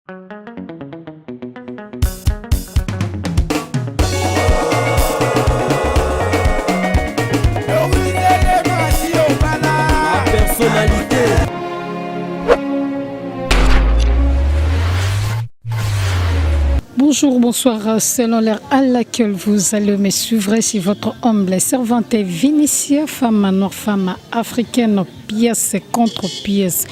Personnalité. Bonjour, bonsoir, selon l'heure à laquelle vous allez me suivre, si votre humble servante Vinicia, femme noire, femme africaine, pièce contre pièce.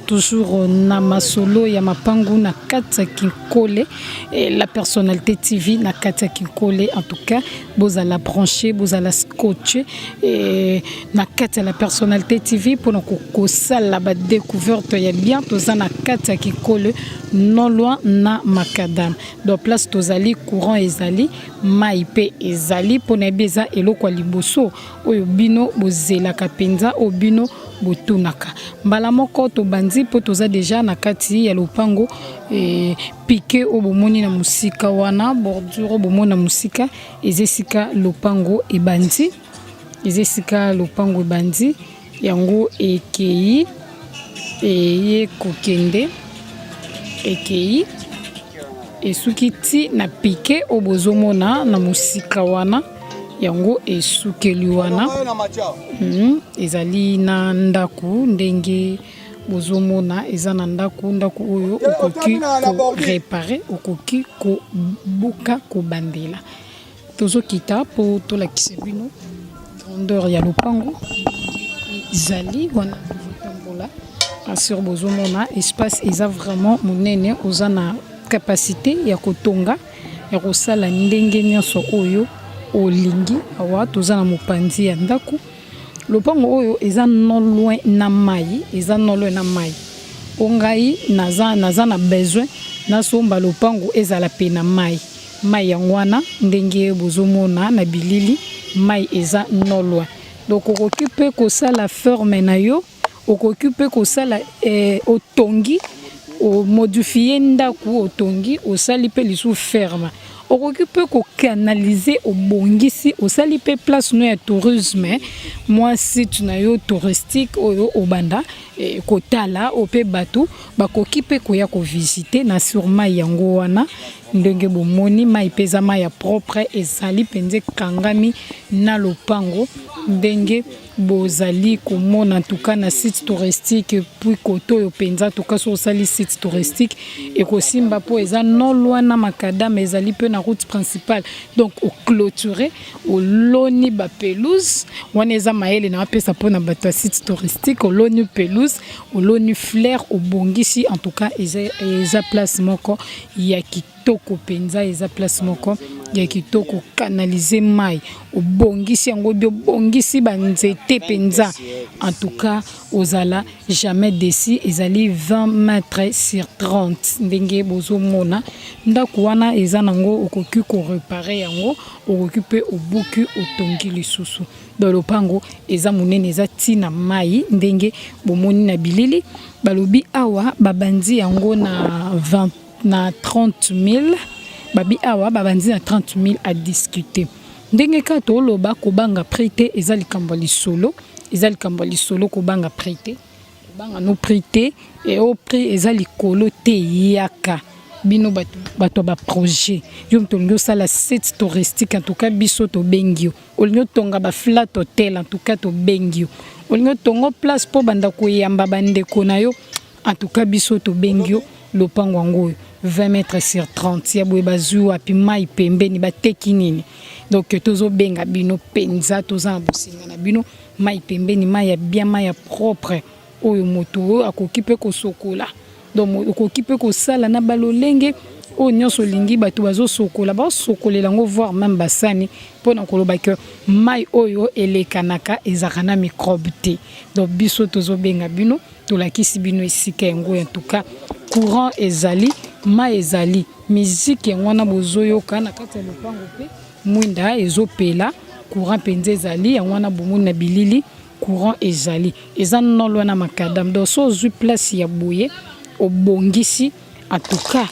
Toujours na masolo ya mapangu na kati ya Kinkole, et la personnalité TV na kati ya Kinkole. En tout cas, bozala branché, bozala scotché et na kati ya la personnalité TV pour na kosala ba découverte ya bien. Toza na kati ya Kinkole, non loin na Macadam. Donc place tozali, courant ezali, mai pe ezali, pona yebi eza eloko ya liboso oyo bino bozelaka penza, oyo bino botunaka. Mbala moko tobandi po toza deja na kati ya lopango, e, piquet oyo bomoni na mosika wana, bordure oyo bomoni na mosika, eza esika lopango ebandi, eza esika lopango ebandi, yango ekei, eye kokende, ekei, esuki ti na piquet oyo bozomona na mosika wana, yango esukeli wana. Ezali na ndako ndenge bozomona, eza na ndako, ndako oyo okoki ko réparer, okoki kobuka, kobandela. Tozokita po tolakisa bino grandeur ya lopango ezali wana. Tozotambola sur, bozomona espace eza vraiment monene, oza na capacité ya kotonga, ya kosala ndenge nyonso oyo olingi. Awa toza na mopanzi ya ndako. Lopango oyo eza non loin na mai, eza non loin na mai. O ngai naza na besoin nasomba lopango ezala pe na mai. Mai yango wana ndenge bozomona na bilili, mai eza non loin. Donc okoki mpe kosala ferme na yo, okoki mpe kosala otongi, omodifie ndako, otongi, osali mpe lisusu ferme. Okoki mpe kocanaliser, obongisi, osali mpe place no ya tourisme, mwa site na yo touristique oyo obanda kotala, oyo mpe bato bakoki mpe koya kovisite na sur mai yango wana. Ndenge bomoni, mai mpe eza mai ya propre, ezali mpenza ekangami na lopango ndenge bozali komona. En tout cas na site touristique, puis kote oyo mpenza, en tout cas soki osali site touristique ekosimba, mpo eza non loin na macadam, ezali mpe na route principale. Donc oclôture, oloni bapelouse wana, eza mayele na bapesa mpona bato ya site touristique. Oloni pelouse, oloni fleur, obongisi. En tout cas eza place moko ya kitoko mpenza, eza place moko ya kitoko. Canaliser mai, obongisi yango bi, obongisi banzete mpenza. En tout cas ozala jamais déçu. Ezali 20 mètres sur 30 ndenge bozomona. Ndako wana eza nango, okoki koréparer yango, okoki mpe obuki, otongi lisusu. Donc lopango eza monene, eza ntina mai ndenge bomoni na bilili. Balobi awa babandi yango na 20, na 30 000. Babi awa babandi na 30 000, à discuter. Ndenge kaka toloba, kobanga prix te, eza likambo ya lisolo, eza likambo ya lisolo. Kobanga prix te, kobanga no prix te, e o prix eza likolo te. Yaka bino bato ya baprojet, yo moto olingi osala site touristique, en tout cas biso tobengi yo. Olingi otonga baflat hotel, en tout cas tobengi yo. Olingi otonga place mpo banda koyamba bandeko na yo, en tout cas biso tobengi yo. Lopango yango oyo 20 mètres sur 30 ya boye, bazwi wapi? Mai pembeni, bateki nini? Donc tozobenga bino mpenza, toza na bosenga na bino. Mai pembeni, mai ya bien, mai ya propre oyo moto oyo akoki mpe kosokola. Donc okoki mpe kosala na balolenge oyo nyonso olingi. Bato bazosokola, bazosokolela yango, voire même basani, mpona koloba ke mai oyo elekanaka ezalaka na microbe te. Donc biso tozobenga bino, tolakisi bino esika yango. En tout cas courant ezali, mai ezali, miziki yango wana bozoyoka na kati ya lopango, mpe mwinda ezopela. Courant mpenza ezali, yango wana bomoni na bilili, courant ezali, eza non loin na macadam. Donc so ozwi place ya boye, obongisi, en tout cas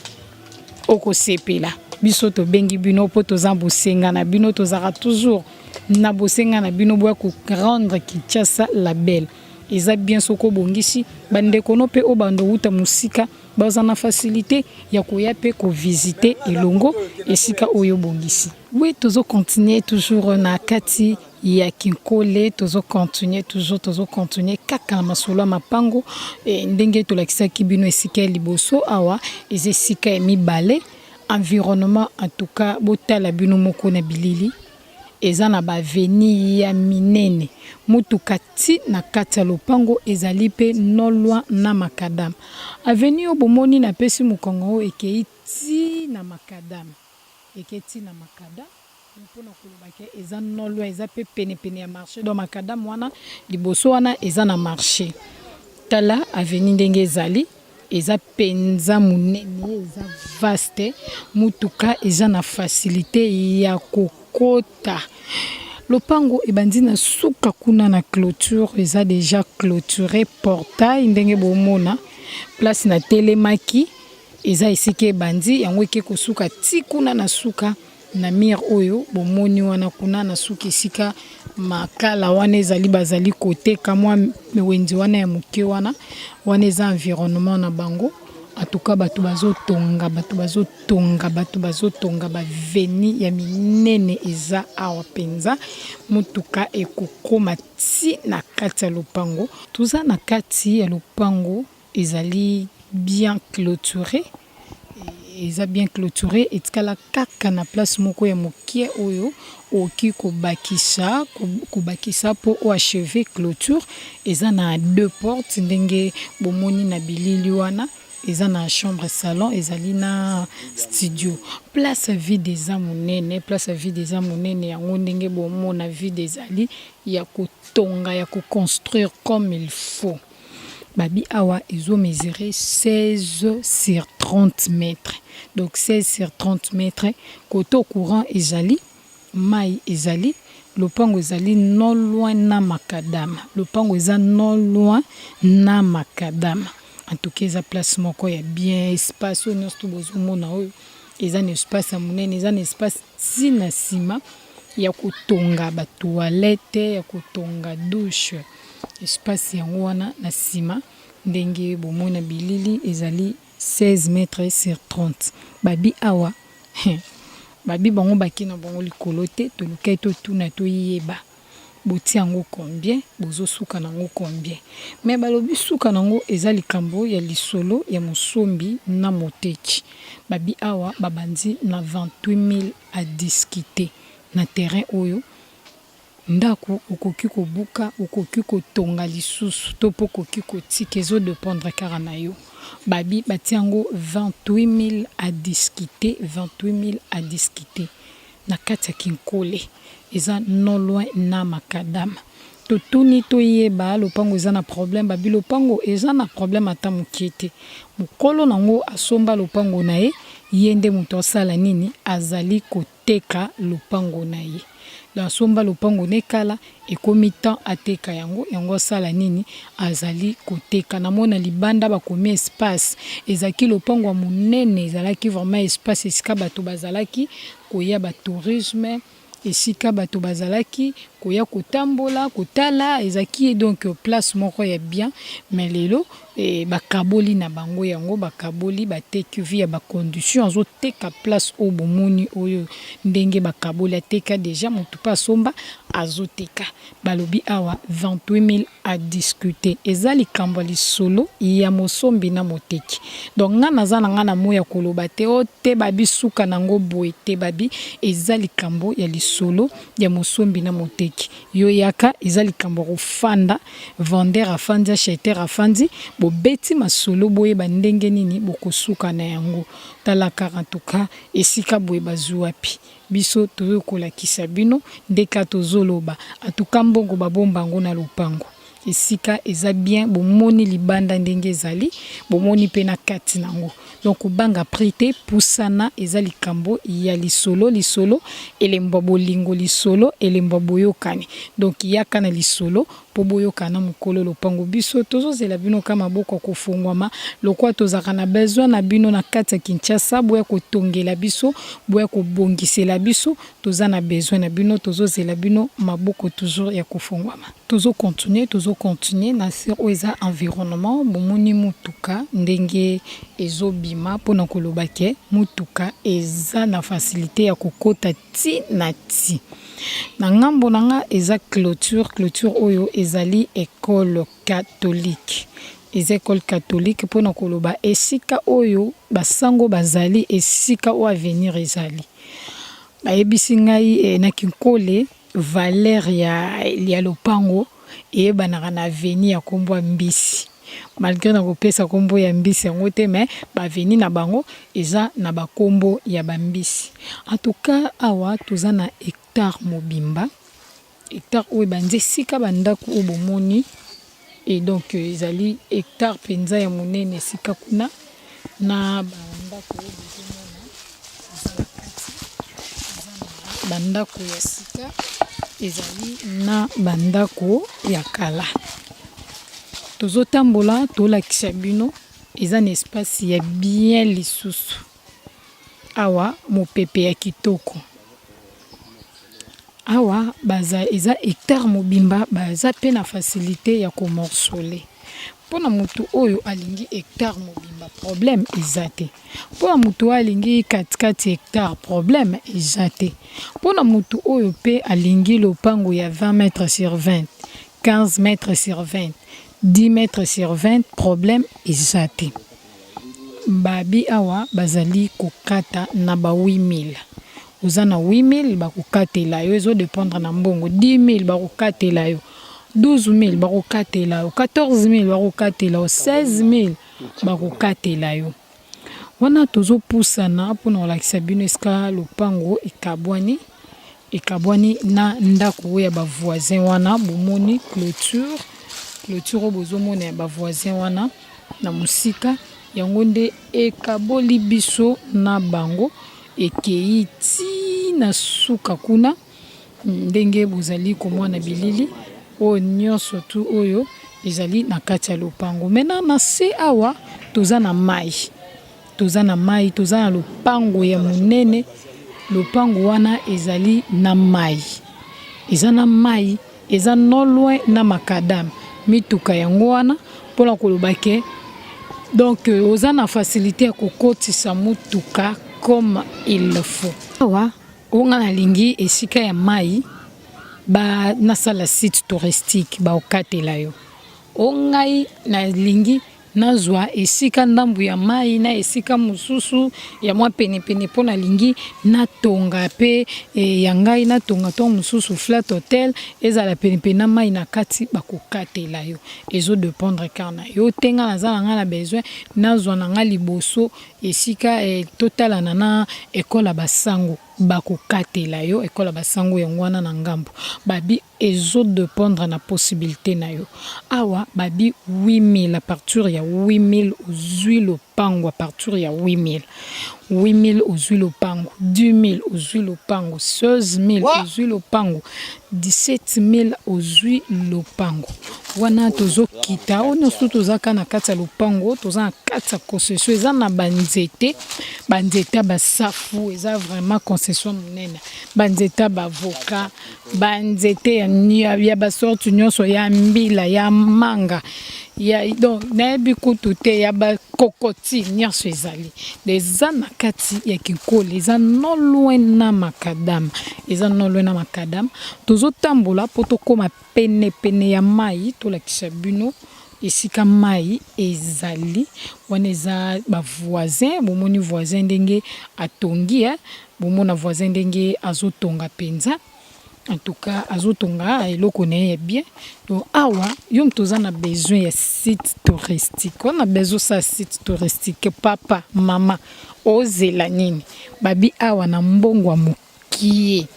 okosepela. Biso tobengi bino mpo toza bosenga na bino, tozalaka toujours na bosenga na bino. Boya korendre Kinshasa la belle. Eza bien soki obongisi bandeko no mpe oyo bando outa mosika. Baza na facilité ya koya mpe kovisiter elongo esika oyo obongisi. Oui, tozocontinue toujours na kati ya Kinkole, tozocontinue toujours, tozocontinue kaka na masolo ya mapango. Ndenge tolakisaki bino esika ya liboso, awa eza esika ya mibale. Environnement, en tout cas, botala bino moko na bilili, eza na baavenue ya minene, motuka ti na kati ya lopango, ezali mpe non loin na macadam. Avenue oyo bomoni napesi mokongo oyo ekei ti na macadam, ekei ti na macadam. Mpona koloba ke eza non loin, eza mpe penepene ya marché. Donc macadam wana liboso wana eza na marché. Tala avenue ndenge ezali, eza mpenza monene, eza vaste, motuka eza na facilité ya kokota. Lopango ebandi na suka kuna na clôture, eza déjà clôturé, portail. Ndenge bomona place na telemaki, eza esika ebandi yango, eke kosuka ti kuna na suka na mur oyo bomoni wana. Kuna na suka, esika makala wana ezali, bazali koteka mwa wenze wana ya moke wana. Wana eza environnement na bango. En tout cas, bato bazotonga, bato bazotonga, bato bazotonga, baavenue ya minene eza awa mpenza. Motuka ekokóma ti na kati ya lopango. Toza na kati ya lopango, ezali bien clôturé, eza bien clôturé. Etikala kaka na place moko ya moke oyo okoki kobakisa mpo oachever clôture. Eza na deux portes, ndenge bomoni na bilili wana. Eza na chambre salon, ezali na studio. Place vide eza monene, place vide eza monene. Yango ndenge bomona, vide ezali ya kotonga, ya koconstruire comme il faut. Babi awa ezomesure 16 sur 30 mètres, donc 16 sur 30 mètres. Koto courant ezali, mai ezali. Lopango ezali non loin na macadam, lopango eza non loin na macadam. En tout cas, eza place moko ya bien. Espace oyo nyonso to bozomona oyo eza na espace ya monene, eza na espace ntina nsima ya kotonga batoilette, ya kotonga douche. Espace yango wana na nsima, ndenge bomona bilili, ezali 16 mètres sur 30. Babi awa, babi bango bake na bango likolo te. Tolukai totuna, toyeba botia yango combien, bozosuka nango combien. Mais balobi suka nango eza likambo ya lisolo ya mosombi na moteki. Babi awa babandi na 28 000, à discuter. Na terrain oyo, ndako okoki kobuka, okoki kotonga lisusu to mpo okoki kotika, ezodépendre kaka na yo. Babi batia yango 28 000, à discuter, 28 000, à discuter. Na kati ya Kinkole, eza non loin na macadam. Totuni, toyeba lopango eza na problème. Babi lopango eza na problème ata moke te. Mokolo nango asomba lopango na ye, ye nde moto asala nini, azali koteka lopango na ye. Donc asomba lopango na ekala, ekomi temps ateka yango. Yango asala nini, azali koteka. Namona libanda bakomi espace. Ezalaki lopango ya monene, ezalaki vraiment espace esika bato bazalaki koya batourisme, esika bato bazalaki koya kotambola, kotala. Ezalaki donc place moko ya bien. Mais lelo bakaboli na bango yango, bakaboli, bateki vu ya bacondition. Azoteka place oyo bomoni oyo, ndenge bakaboli, ateka déjà, motu mpe asomba, azoteka. Balobi awa 28 000, à discuter. Eza likambo ya lisolo ya mosombi na moteki. Donc nga naza na nga na moi ya koloba te o te. Babi suka nango boye te. Babi eza likambo ya lisolo ya mosombi na moteki. Yo yaka, eza likambo ya kofanda, vendeur afandi, acheteur afandi, bobeti masolo, boyeba ndenge nini bokosuka na yango. Tala kaka, en tout cas, esika boye bazwi wapi, biso tozoki kolakisa bino ndeka tozoloba. Atuka mbongo babomba yango na lopango, esika eza bien. Bomoni libanda ndenge ezali, bomoni mpe na kati nango. Donc kobanga prix te, pusana. Eza likambo ya lisolo, lisolo elembo ya bolingo, lisolo elembo ya boyokani. Donc yaka na lisolo. mpo boyoka na mokolo lopango. Biso tozozela bino ka maboko ya kofungwama, lokola tozalaka na besoin na bino na kati ya Kinshasa. Boya kotongela biso, boya kobongisela biso, toza na besoin na bino, tozozela bino maboko toujours ya kofungwama. Tozo continuer, tozo continuer na sur oyo eza environnement. Bomoni mutuka ndenge ezobima mpona koloba ke mutuka eza na facilité ya kokota ti na ti. Na ngambo na nga eza clôture, clôture oyo ezali école catholique. Eza école catholique mpona koloba esika oyo basango bazali, esika oyo avenir ezali. Bayebisi ngai na Kinkole valeur ya lopango eyebanaka na avenue ya nkombo ya mbisi. Malgré na kopesa nkombo ya mbisi yango te, mais baavenue na bango eza na bakombo ya bambisi. En tout cas, awa toza na hectare mobimba, hectare oyo ebandi esika bandako oyo bomoni. Et donc ezali hectare mpenza ya monene. Esika kuna na bandako oyo bozomona eza na kati, eza na bandako ya sika, ezali na bandako ya kala. Tozotambola, tolakisa bino eza na espace ya bien. Lisusu awa mopepe ya kitoko. Awa baza, eza hectare mobimba, baza mpe na facilité ya komorceler. Mpona motu oyo alingi hectare mobimba, problème eza te. Mpona motu oyo alingi katikati hectare, problème eza te. Mpona motu oyo mpe alingi lopango ya 20 mètres sur 20, 15 mètres sur 20, 10 mètres sur 20, problème eza te. Babi awa bazali kokata na ba 8000. Oza na 8000, bakokatela yo, ezodépendre na mbongo. 10 000 bakokatela yo, 12 000 bakokatela yo, 14 000 bakokatela yo, 16 000 bakokatela yo. Wana tozopusana mpona kolakisa bino esika lopango ekabwani, ekabwani na ndako oyo ya bavoisin wana. Bomoni clôture, clôture oyo bozomona ya bavoisin wana na mosika, yango nde ekaboli biso na bango. Ekei ti na suka kuna. Ndenge bozali komona bilili oyo nyonso tu, oyo ezali na kati ya lopango. Maintenant, na se awa toza na mai, toza na mai, toza na lopango ya monene. Lopango wana ezali na mai, eza na mai, eza non loin na macadam. Mituka yango wana mpona koloba ke donc oza na facilité ya kokotisa mutuka comme il le faut. Awa oyo nga nalingi esika ya mai, ba nasala site touristique, baokatela yo. O ngai nalingi nazwa esika ndambu ya mai na esika mosusu ya mwa penepene, mpo nalingi natonga mpe ya ngai, natonga ntongo mosusu flat hotel, ezala penepene na mai na kati, bakokatela yo. Ezodépendre kaka na yo te. Ngai naza na ngai na besoin nazwa na ngai liboso esika totalana na ekole ya basango, bakokatela yo. Ekole ya basango yango wana na ngambo. Babi ezodépendre na possibilité na yo. Awa babi 8000, à partir ya 8000 ozwi lopango. À partir ya 8000, 8000 ozwi lopango, 10 000 ozwi lopango, 16 000 ozwi lopango, 17 000 ozwi lopango. Wana tozokita, oyo nyonso toza kaka na kati ya lopango, toza na kati ya concession. Eza na banzete, banzete ya basafu, eza vraiment concession monene. Banzete ya baavocat, banzete ya basorte nyonso, ya mbila, ya manga, ya donc nayebi kutu te, ya bakokoti nyonso ezali. Eza na kati ya Kinkole, eza non loin na macadam, eza non loin na macadam. Tozotambola mpo tokóma penepene ya mai, tolakisa bino esika mai ezali. Wana eza bavoisin. Bomoni voisin ndenge atongi, bomona voisin ndenge azotonga mpenza. En tout cas, azotonga eloko na ye ya bien. Donc awa yo moto oza na besoin ya site touristique wana, besoin osala site touristique, papa, mama, ozela nini? Babi awa na mbongo ya mokie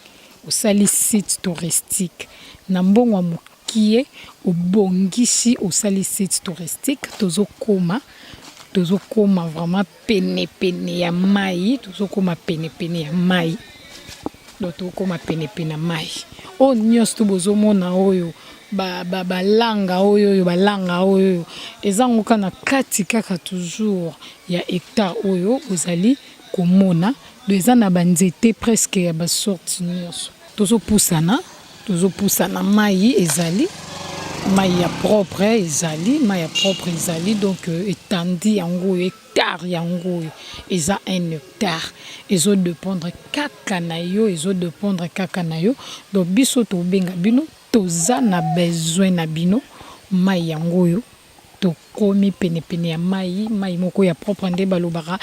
osali site touristique, na mbongo ya mokie obongisi, osali site touristique. Tozokoma, tozokoma vraiment penepene ya mai, tozokoma penepene ya mai. Donc tokóma penepene ya mai. Oyo nyonso to bozomona oyo. Balanga oyo oyo balanga oyo oyo eza ngo kaka na kati kaka toujours ya hectare oyo bozali komona donc eza na ba nzete presque ya ba sorte nyonso. Tozopusana tozopusana mayi ezali mayi ya propre ezali mayi ya propre ezali donc etandi yango oyo hectare yango oyo eza un hectare ezo dependre kaka na yo ezo dependre kaka na yo donc biso tobenga bino Toza na besoin na bino mayi yango oyo tokomi pene pene ya mayi, mayi moko ya propre nde balobaka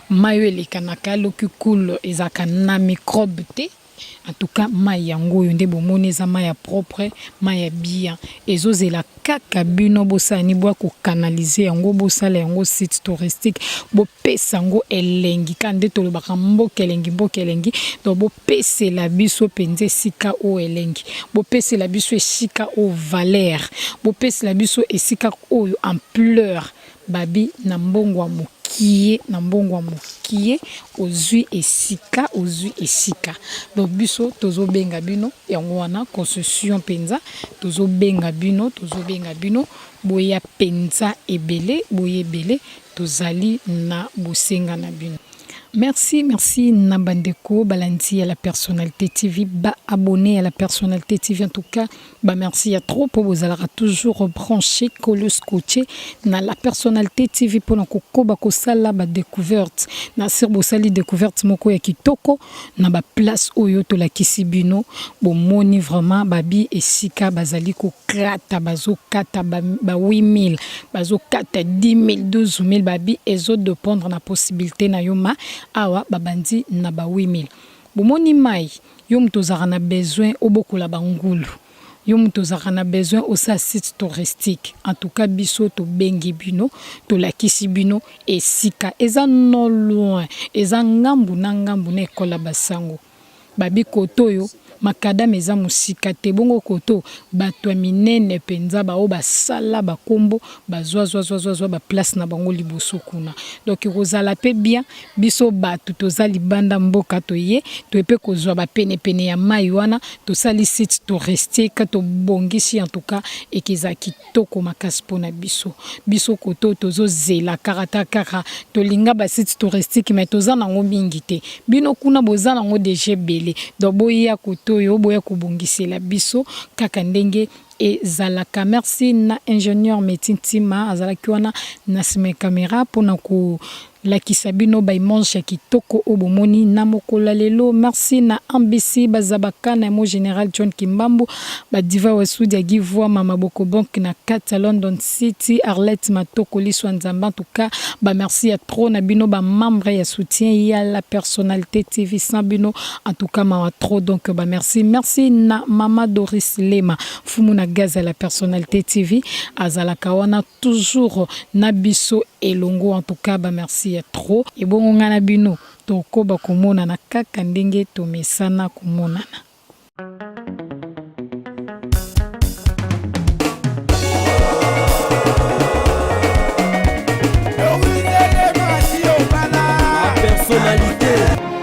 mayi oyo elekanaka l'eau qui coule ezalaka na microbe te en tout cas mayi yango oyo nde bomoni eza mayi ya propre mayi ya bien ezozela kaka bino bosala nini boya ko canaliser yango bosala yango site touristique bopesa yango elengi kaka nde tolobaka mboka elengi mboka elengi donc Bopesela biso penza esika oyo elengi, bopesela biso esika oyo valeur, bopesela biso esika oyo ampleur, babi na mbongo ya mukie, na mbongo ya mukie ozui esika, ozui esika. Donc biso tozo benga bino yango wana concession penza, tozo benga bino, tozo benga bino boya penza ebele, boya ebele, tozali na bosenga na bino. Merci merci na ba ndeko balandi ya la personnalite TV ba abonne ya la personnalite TV en tout cas ba merci ya trop po bozalaka toujours branche kolo scotche na la personnalite TV pona kokoba kosala ba decouverte na sur bosali decouverte moko ya kitoko na ba place oyo tolakisi bino bomoni vraiment babi esika bazali kokata bazokata ba 8000 bazokata 10000 12000 babi ezo dependre na possibilite na yo ma awa babandi na ba 8000 bomoni mayi yo moto ozalaka na besoin obokola ba ngulu Yo mutu ozalaka na besoin osala site touristique en tout cas biso tobengi bino tolakisi bino esika eza non loin eza ngambu na ngambu na ecole ya ba sango babi kotoyo macadam eza musika te bongo koto batu ya minene penza ba oyo basala ba kombo bazua zua zua zua ba place na bango liboso kuna donc ekozala pe bien Biso batu toza libanda mboka toye toye pe kozua ba pene pene ya mayi wana tosali site touristique tobongisi en tout cas ekezala kitoko makasi pona biso biso kote oyo tozo zela kaka ata kaka tolinga ba site touristique mais toza nango mingi te bino kuna boza nango dejà ebele donc boya kote oyo boya kobongisela biso kaka ndenge ezalaka merci na ingenieur Meti Ntima azalaki wana na sima ya camera pona ko lakisa bino ba images ya kitoko oyo bomoni na mokolo ya lelo merci na Ambisi Bazabakana ya mon general John Kimbambu ba Diva Wasudi ya Guy Vuama Maboko Bank na kati ya London City Arlette Matoko Liso ya Nzambe en tout cas ba merci ya trop na bino ba membres ya soutien ya la personnalite TV sans bino En tout cas mawa trop donc ba merci merci na maman Doris Lema fumu na gaz ya la personnalité TV azalaka wana toujours na biso elongo en tout cas ba merci ya trop ebongo nga na bino tokoba komonana kaka ndenge tomesana komonana. Personnalité.